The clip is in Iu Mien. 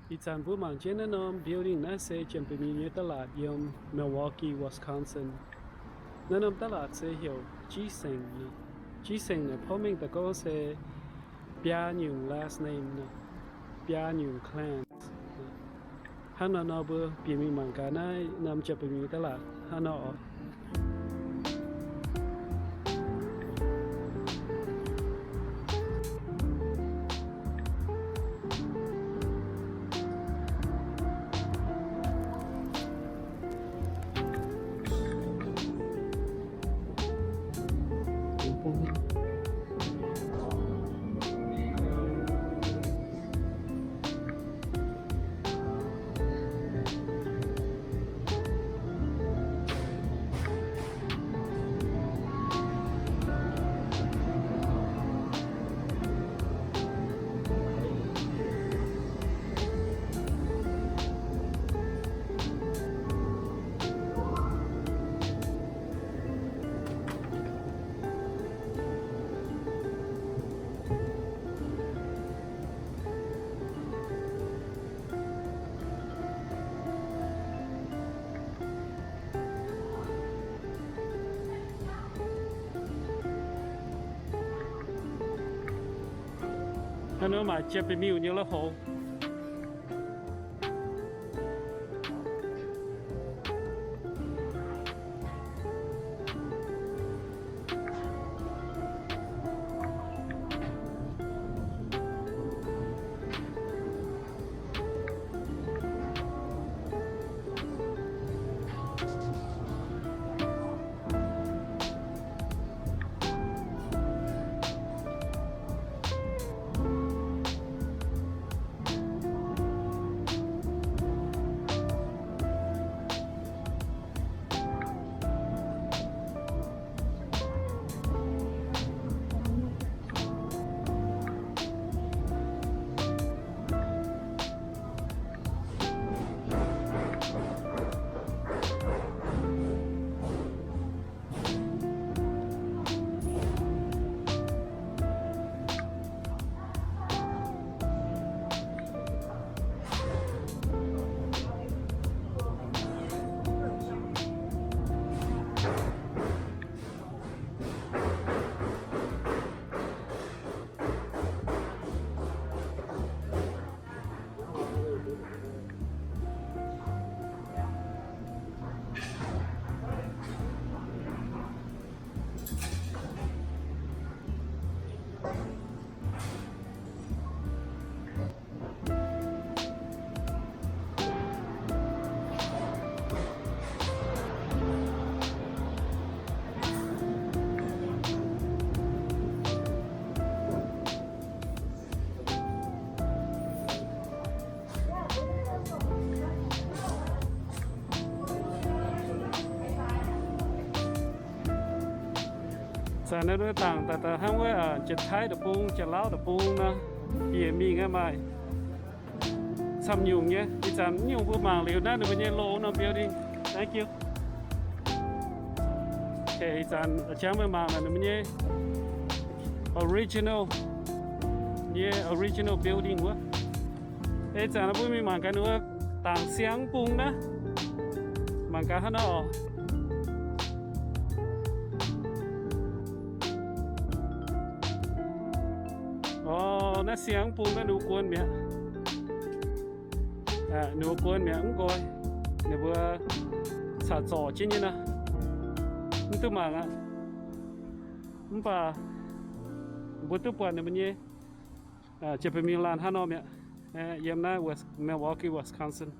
Ih zanc mbuo mangc jienv naaiv norm building naaiv se Jiem Baengh Miuh nyei da'laatc yiem Milwaukee, Wisconsin. Naaiv norm da'laatc se heuc Giesing. Giesing naaiv porv mengh daaih gorngv se biaa nyungc last name, biaa nyungc clan. Hnangv nor nor mbuo bieqc mingh mangc gaax naaiv norm Jiem Baengh Miuh da'laatc hnangv nor oc. Hnangv nor maaih Jiem Baengh Miuh nyei la'hov. Zanc naaiv dangc daaih hnangv wuov Janx-Taiv deic-bung, Janx-Lauv deic-bung nor, bieqc mingh aqv maaih camv nyungc nyei. Ih zanc nyungc mbuo mangc liuz naaiv ninh mbuo nyei loz norm building. Thank you. Ih zanc jangx mingh mangc ninh mbuo nyei original, nyei original building wuov. Ih zanc mbuo mingh mangc gaax ninh mbuo dangc siang bung naaiv. Mangc gaax hnangv nor oc. Orv, naaiv siang bung naaiv ninh mbuo guon mi'aqv. Ninh mbuo guon mi'aqv mv nqoi. Ninh mbuo caux zorc jienv nyei nor, mv duqv mangc aqv. Mv baac mbuo duqv buatc ninh mbuo nyei Jiem Baengh Miuh laanh hnangv nor mi'aqv. Yiem naaiv Milwaukee, Wisconsin.